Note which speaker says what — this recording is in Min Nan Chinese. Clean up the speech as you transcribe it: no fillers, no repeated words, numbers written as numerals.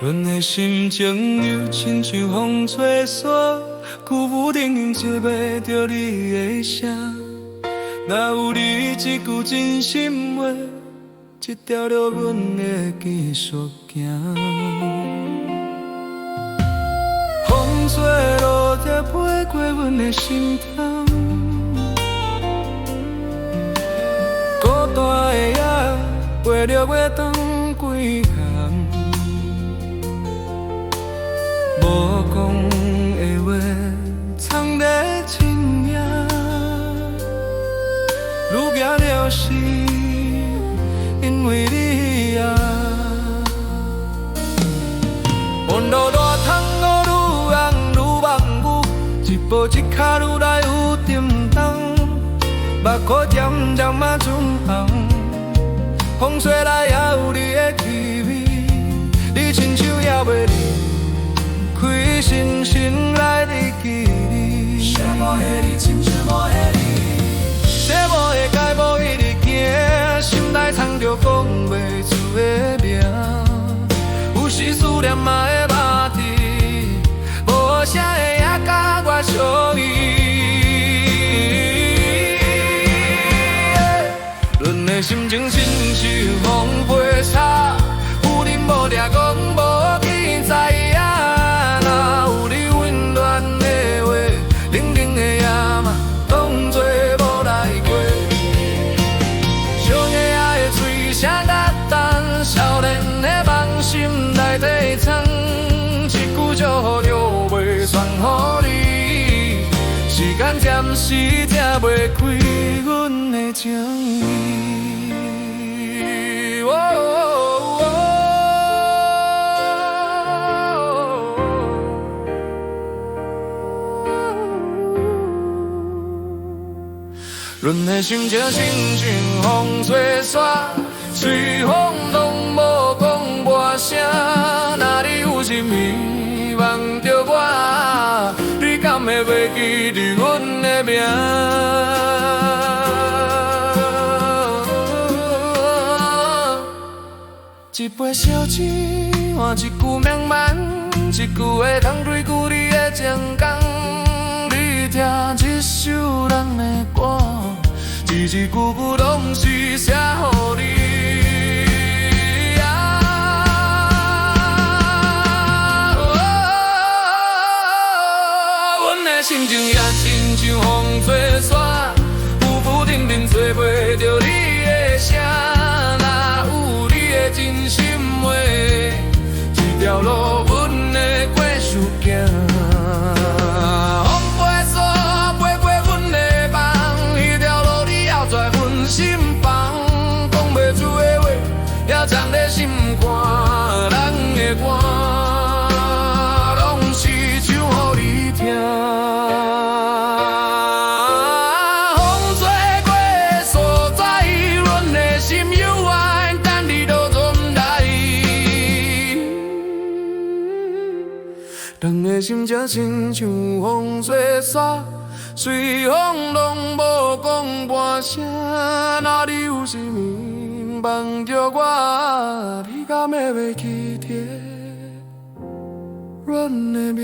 Speaker 1: 阮的心情犹親像風吹沙，浮浮停停做袂著你的聲。若有你這句真心話，這條路阮會繼續行。風吹落才飛過阮的心頭，孤單的夜，陪著我轉幾工。無講的話，藏在深夜，愈行就是因為你啊。無論大風雨愈紅愈望雨，一步一跤愈來愈沉重，目眶漸漸仔轉紅，風吹來也有你的氣味，你親像猶袂離開，深深來日記裡。
Speaker 2: 寂寞的你，親像無的你。
Speaker 1: 寂寞的街步一直行，心內藏著講袂出的名。有時思念嘛會肉體，無聲的也佮我相依。阮的心情親像風飛沙，有恁無掠講無見知影。若有你溫暖的話，冷冷的夜嘛當作無來過。小嬰仔的喙聲甲等，少年的夢心內底藏，一句祝福就袂算予你，時間暫時拆袂開阮的情意。哦哦。阮的心情親像風吹沙，隨風攏無講半聲。若你有心意望著我，你敢會袂記得阮的名？一杯燒酒，換一句浪漫，一句會當對舊你的情感。你聽這首咱的歌，字字句句攏是寫予你。啊，阮的心情也親像風吹沙，浮浮沉沉找袂著你的聲。若有你的真心話，這條路阮會繼續行。風飛沙飛過阮的夢，彼條路你猶在阮身旁，講袂出的話，也藏在心肝。人的歌，攏是唱予你聽。風吹過的所在，阮的心猶原等你倒轉來。人的心情親像風吹沙，隨風攏無講半聲。若你有心意望著我，你敢會袂記得阮的名？